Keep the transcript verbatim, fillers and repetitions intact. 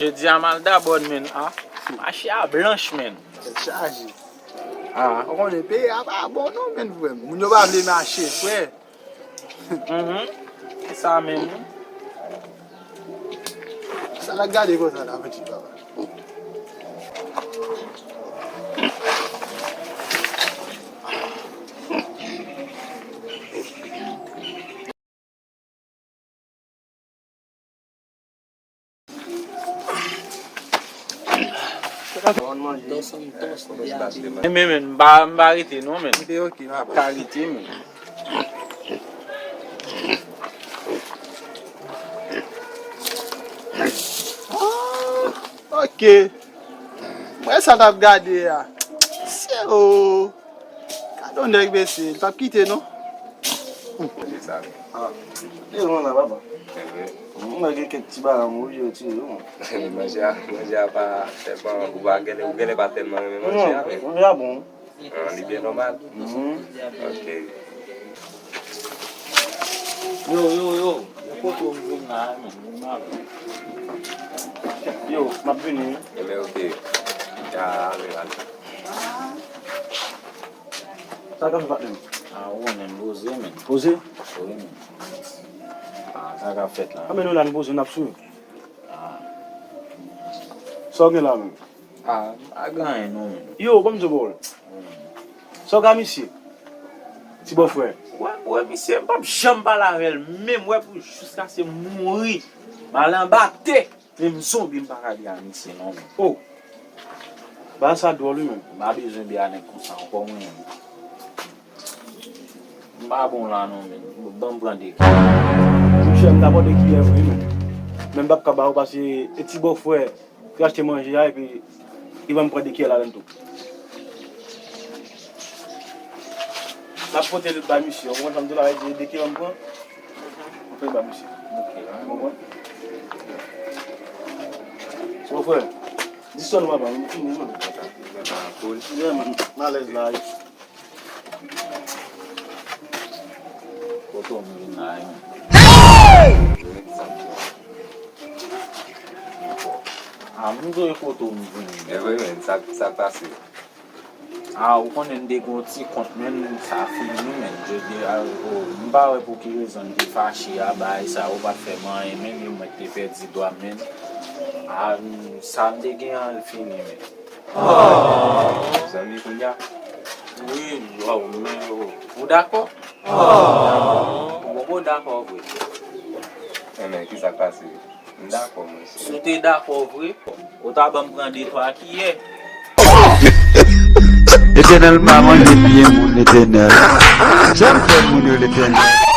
Jodi a m al Dabòn, menn. A, mache a blanch, menn. Tèt chaje. A. Ou konnen peyi a pa bon non, menn, frè m. Moun yo pa vle mache, frè. Mhm. Se sa menm. Sa n ap gade konsa la, piti papa? Dos Santos de Ave. Men, men, men, m pa, m pa rete non, men. Ok, ok, m ap ka rete, men. Ah, ok. Mwen sa t ap gade a. Se o. Gade yon nèg mesye, li p ap kite non. Manje sa wi. Ah. E yon la papa. Mwen gen kèk ti bagay mwen oblije retire yo. Manje a, manje a pa tèlman, ou pa genlè, ou genlè pa tèlman renmen manje a, men. Manje a bon. Ah, li byen nòmal. Mhm. Ok. Yo, yo, yo. Yo kote w vin la, men. Yo, m ap vini wi. Ebyen, ok. Ya, ale, ale. Sa k ap fèt, patnè m? Ah, ou konnen m poze, men. Poze? Wi, men. Ah, sa k ap fèt la? Ah, men nou la, nou poze, n ap swiv. Ah. Sa w gen la, men? Ah, m pa gen anyen non, men. Yo, ban m di w, bro. Sa w ka misye? Ti bòfrè. Wè, wè, misye, m p ap janm pale avè l, menm wè pou jiskaske m mouri. M al anba tè. Menm zonbi m pa ka di a misye non, men. Oh! Bagay sa dwòl wi, menm. M pa bezwen di a nèg konsa ankò, mwen menm. M pa bon la non, men. Ban m pran de kiyè. Monchè, m ta pran de kiyè vre, men. Men m p ap ka ba ou pase e ti bòfrè ki achte manje a, epi li ban m pran de kiyè ladann tou. M ap pote l bay misye. Ou konprann sa m di w la, e de kiyè m pran. Ou peye bay misye. Ok. Ou konprann? Ti bòfrè, di sòl ou papa, m fini, man. Yeah, man. M alèz la wi. Kote w vin la, wi. Ah, m di w kote w vin. E vre, men, sa, sa pase? Ah, ou konnen m te gen yon ti kont, men sa fini, men. Jodi a, oh, m pa wè pou ki rezon m te fache a, bagay sa, ou pa t fè m anyen, men, mwen te pèdi dwa m, men. Ah, sa m te gen an fini, men. Oh. Zanmi, kounya? Wi, oh, men, oh. Ou dakò? Oh. Ou poko dakò vre. Enben, kisa k pase? M dakò, mwen. Si w te dakò vre, ou ta ban m pran de twa kiyè. Letènèl pa manje pye moun, Letènèl. Janm fè moun yo, Letènèl.